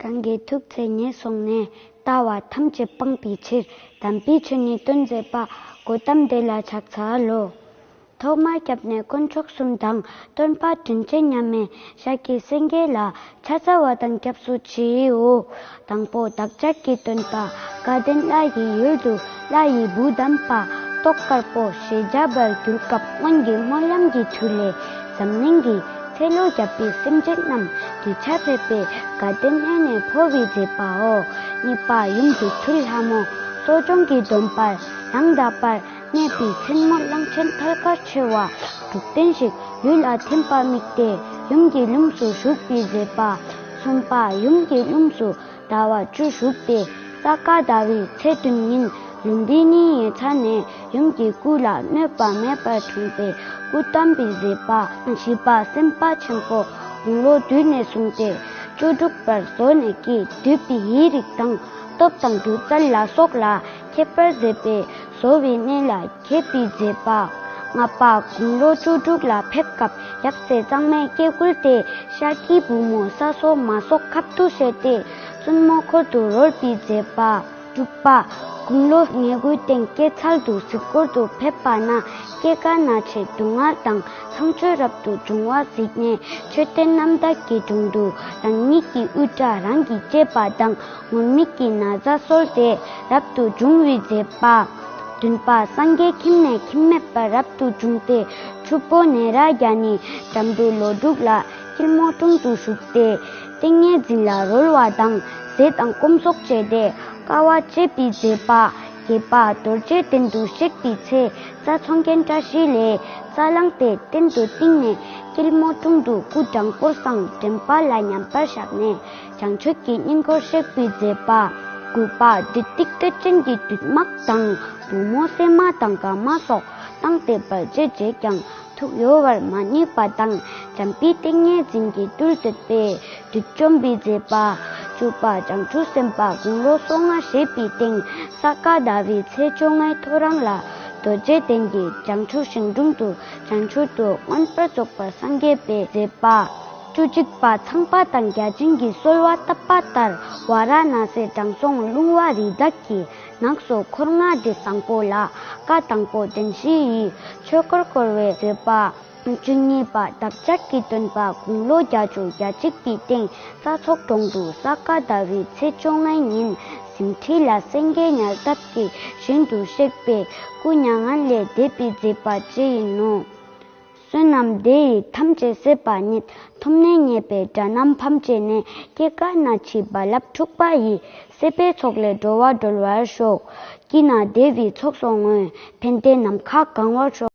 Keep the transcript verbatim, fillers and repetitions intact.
རང་གི་ཐུགས་བརྩེ་ཉེར་བཟུང་ནས། ལྟ་བ་ཐམས་ཅད་སྤངས་པའི་ཕྱིར། དམ་པའི་ཆོས་ནི་སྟོན་མཛད་པ། གོའུ་ཏམ་དེ་ལ་ཕྱག་འཚལ་ལོ། ཐོག་མར་སྐྱབས་གནས་དཀོན་མཆོག་གསུམ་དང་། སྟོན་པ་དྲིན་ཅན་མཉམ་མེད་ཤཱཀྱའི་སེང་གེ་ལ། ཕྱག་འཚལ་བ་དང་སྐྱབས་སུ་མཆིའོ། དང་པོ་བདག་ཅག་གི་སྟོན་པ་དགའ་ལྡན་ལྷ་ཡི་ཡུལ་དུ། ལྷ་ཡི་བུ་དམ་པ་ཏོག་དཀར་པོ་ཞེས་བྱ་བར་གྱུར་སྐབས། སྔོན་གྱི་སྨོན་ལམ་གྱི་མཐུ་ལས་འཛམ་གླིང་གི་ཚེ་ལོ་བརྒྱ་པའི་སེམས་ཅན་རྣམས་གདུལ་བྱར་ཕེབས་པའི་དགའ་ལྡན་ལྷ་ནས་འཕོ་བའི་མཛད་པའོ། གཉིས་པ་ཡུམ་གྱི་ཐུགས་ལྷ་མོ་གསོ་སྦྱོང་གི་སྡོམ་པར་ཡང་དག་པར་གནས་པའི་མཚན་མོ་གླང་ཆེན་ཐལ་དཀར་མཆེ་བ་དྲུག་ལྡན་ཞིག་ཡུལ་ལ་ཐིམ་པ་དམིགས་ཏེ་ཡུམ་གྱི་ལྷུམས་སུ་ཞུགས་པའི་མཛད་པ། གསུམ་པ་ཡུམ་གྱི་ལྷུམས་སུ་ཟླ་བ་བཅུ་ཞུགས་ཏེ། ས་ག་ཟླ་བའི་ཚེས་བདུན་ཉིན་ལུམ་བི་ནི་ཡི་ཚལ་ནས་ཡུམ་གྱི་སྐུ་ལ་གནོད་པ་མེད་པར་འཁྲུངས་པའི་སྐུ་བལྟམས་པའི་མཛད་པ། བཞི་པ་སེམས་དཔའ་ཆེན་པོ་དགུང་ལོ་བདུན་ནས་བཟུང་སྟེ་བཅུ་དྲུག་པར་བཟོ་ནས་ཀྱིས་བསྡུས་པའི་ཡིག་རིགས་དང་། སྟོབས་དང་སྒྱུ་རྩལ་ལ་སོགས་ལ་མཁས་པར་མཛད་པས་བཟོ་བའི་གནས་ལ་མཁས་པའི་མཛད་པ། ལྔ་པ་དགུང་ལོ་བཅུ་དྲུག་ལ་ཕེབས་སྐབས་ཡབ་སྲས་གཙང་མའི་སྐྱེ་དགུར་ཏེ། ཤཱཀྱའི་བུ་མོ་ས་སོ་མ་སོགས་ཁབ་ཏུ་བཞེས་ཏེ་བཙུན་མོ་འཁོར་དུ་རོལ་པའི་མཛད་པ། དྲུག་པ་དགུང་ལོ་ཉེར་དགུའི་སྟེང་སྐྱེད་ཚལ་དུ་གཟིགས་སྐོར་དུ་ཕེབས་པ་ན། སྐྱེ་རྒ་ན་འཆིའི་སྡུག་བསྔལ་དང་ཚངས་སྤྱོད་རབ་ཏུ་འབྱུང་བ་གཟིགས་ནས། མཆོད་རྟེན་རྣམ་དག་གི་དྲུང་དུ་རང་ཉིད་ཀྱི་དབུ་སྐྲ་རང་གིས་བཅད་པ་དང་ངུར་སྨྲིག་གི་ན་བཟའ་གསོལ་ཏེ་རབ་ཏུ་བྱུང་བའི་མཛད་པ། བདུན་པ་སངས་རྒྱས་ཁྱིམ་ནས་ཁྱིམ་མེད་པར་རབ་ཏུ་བྱུང་སྟེ། ཕྱུག་པོ་ནཻ་རཉྫ་ནའི་འགྲམ་དུ་ལོ་དྲུག་ལ་སྐྱིལ་མོ་ཀྲུང་དུ་བཞུགས་ཏེ། ཏིང་ངེ་འཛིན་ལ་རོལ་བ་དང་ཟས་དང་སྐོམ་གསོག་བྱས་ཏེ་དཀའ་བ་སྤྱད་པའི་མཛད་པ། བརྒྱད་པ་རྡོ་རྗེ་གདན་དུ་གཤེགས་པའི་ཚེ། རྩྭ་ཚོང་རྒན་བཀྲ་ཤིས་ལས་རྩྭ་བླངས་ཏེ་གདན་དུ་བཏིང་ནས་སྐྱིལ་མོ་ཀྲུང་དུ་སྐུ་དྲང་པོར་བསྲང་། དྲན་པ་ལ་མཉམ་པར་བཞག་ནས། བྱང་ཆུབ་ཀྱི་སྙིང་པོར་གཤེགས་པའི་མཛད་པ། དགུ་པ་བདུད་སྡིག་ཏོ་ཅན་གྱི་བདུད་དམག་དང་བུ་མོ་སྲེད་མ་དང་དགའ་མ་སོགས་བཏང་སྟེ་བར་ཆད་བྱས་ཀྱང་ཐུགས་གཡོ་བར་མ་ནུས་པ་དང་། འཇམ་པའི་ཏིང་ངེ་འཛིན་གྱིས་བཏུལ་མཛད་པས་བདུད་བཅོམ་པའི་མཛད་པ། བཅུ་པ་བྱང་ཆུབ་སེམས་དཔའ་དགུང་ལོ་སོ་ལྔ་བཞེས་པའི་སྟེང་ས་ག་ཟླ་བའི་ཚེས་བཅོ་ལྔའི་ཐོ་རངས་ལ་རྡོ་རྗེ་གདན་གྱི་བྱང་ཆུབ་ཤིང་དྲུང་དུ་བྱང་ཆུབ་ཏུ་མངོན་པར་རྫོགས་པར་སངས་རྒྱས་པའི་མཛད་པ། བཅུ་གཅིག་པ་ཚངས་པ་དང་བརྒྱ་བྱིན་གྱིས་གསོལ་བ་བཏབ་པ་ལྟར་ཝཱ་ར་ཎ་སིའི་དྲང་སྲོང་ལུང་པ་རི་དྭགས་ཀྱི་ནགས་སུ་འཁོར་ལྔ་སྡེ་བཟང་པོ་ལ་བཀའ་དང་པོ་བདེན་བཞི་ཡི་ཆོས་འཁོར་བསྐོར་བའི་མཛད་པ། བཅུ་གཉིས་པ་བདག་ཅག་གི་སྟོན་པ་དགུང་ལོ་བརྒྱད་ཅུ་གྱ་གཅིག་པའི་སྟེང་རྩྭ་མཆོག་གྲོང་དུ་ས་ག་ཟླ་བའི་ཚེས་བཅོ་ལྔའི་ཉིན་གཟིམ་ཁྲི་ལ་སེང་གེ་ཉལ་སྟབས་ཀྱིས་ཞིང་དུ་གཤེགས་པའི་སྐུ་མྱ་ངན་ལས་འདས་པའི་མཛད་པ་བཅས་ཡིན་ནོ། བསོད་ནམས་འདི་ཡིས་ཐམས་ཅད་གཟིགས་པ་ཉིད། ཐོབ་ནས་ཉེས་པའི་དགྲ་རྣམས་ཕམ་བྱས་ནས། སྐྱེ་རྒ་ན་འཆིའི་རྦ་རླབས་འཁྲུགས་པ་ཡི། སྲིད་པའི་མཚོ་ལས་འགྲོ་བ་སྒྲོལ་བར་ཤོག། སྐྱིད་ན་བདེ་བའི་ཚོགས་སོགས་དངོས། ཕན་བདེའི་ནམ་མཁའ་གང་བར་ཤོག།